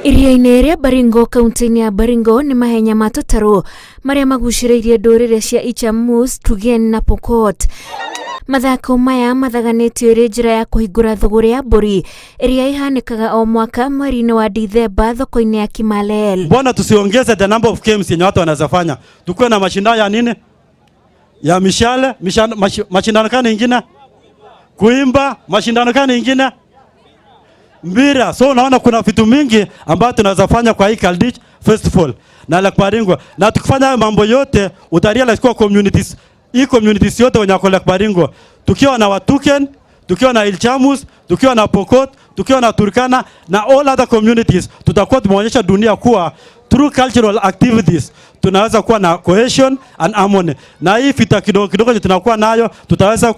Iria-inĩ rĩa Baringo kaunti-inĩ ya Baringo nĩ mahenya ma tũtarũ marĩa magucĩrĩirie ndũrĩrĩ cia Ichamus, Tugen na Pokot. Mathako maya mathaganĩtio ĩrĩ njĩra ya kũhingũra thũgũrĩ ya mbũri ĩrĩa ĩhanĩkaga o mwaka mweri-inĩ wa Dithemba thoko-inĩ ya Kimalel. Mbona tusiongeze the number of games yenye watu wanaweza fanya? Tukuwe na mashindano ya nini? Ya mishale, mashindano kani ingine? Kuimba, mashindano kani ingine? Mpira. So unaona kuna vitu mingi ambayo tunaweza fanya kwa hii Kaldich Festival na Lake Baringo. Na tukifanya hayo mambo yote utarealize kwa communities, hii communities yote wenye wako Lake Baringo, tukiwa na Watuken, tukiwa na Ilchamus, tukiwa na Pokot, tukiwa na Turkana na all other communities, tutakuwa tumeonyesha dunia kuwa through cultural activities tunaweza kuwa na cohesion and harmony, na hii vita kidogo kidogo tunakuwa nayo tutaweza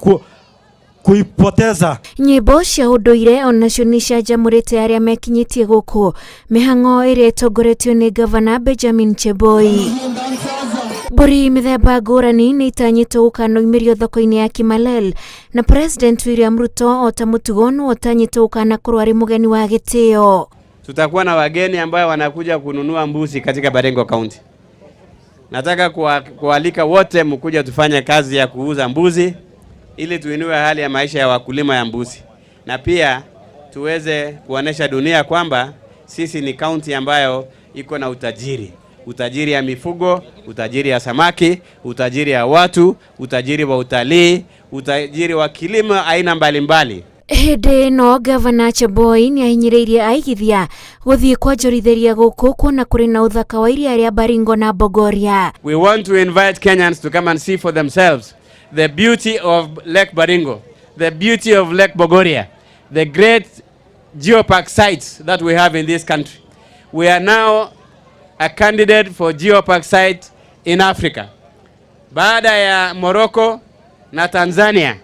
kuipoteza. Nyĩmbo cia ũndũire onacio nĩ icanjamũrĩte arĩa mekinyĩtie gũkũ mĩhang'o ĩrĩa ĩtongoretio nĩ Gavana Benjamin Cheboi. Mbũri mĩthemba ngũrani nĩ itanyĩtwo gũkanoimĩrio thoko-inĩ ya Kimalel na President William Ruto o ta mũtugo nĩwe ũtanyĩtwo gũkanakorwo arĩ mũgeni wa gĩtĩo. Tutakuwa na wageni ambayo wanakuja kununua mbuzi katika Baringo County. Nataka kualika wote mkuja tufanye kazi ya kuuza mbuzi ili tuinue hali ya maisha ya wakulima ya mbuzi, na pia tuweze kuonesha dunia kwamba sisi ni county ambayo iko na utajiri, utajiri ya mifugo, utajiri ya samaki, utajiri ya watu, utajiri wa utalii, utajiri wa kilimo aina mbalimbali. Hĩndĩ ĩno Gavana Cheboi nĩ ahinyĩrĩirie aigithia gũthiĩ kwonjorithĩria gũkũ kuona kũrĩ na ũthaka wa iria rĩa Baringo na Bogoria. We want to invite Kenyans to come and see for themselves the beauty of Lake Baringo, the beauty of Lake Bogoria, the great geopark sites that we have in this country. We are now a candidate for geopark site in Africa. Baada ya Morocco na Tanzania,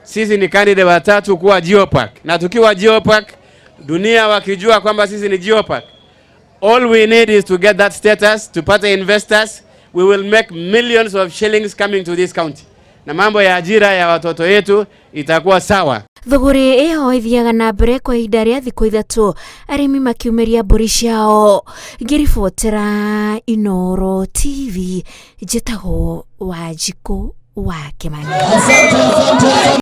sisi ni candidate watatu kuwa geopark. Na tukiwa geopark, dunia wakijua kwamba sisi ni geopark, all we need is to get that status, tupate investors, we will make millions of shillings coming to this county. Na mambo ya ajira ya watoto yetu itakuwa sawa. Thũgũrĩ ĩyo ĩthiaga na mbere kwa ihinda rĩa thikũ 3 arĩmi makiumĩria mbũri ciao. Ngĩribotera Inooro TV, njĩtagwo Wanjikũ wa Kĩmani.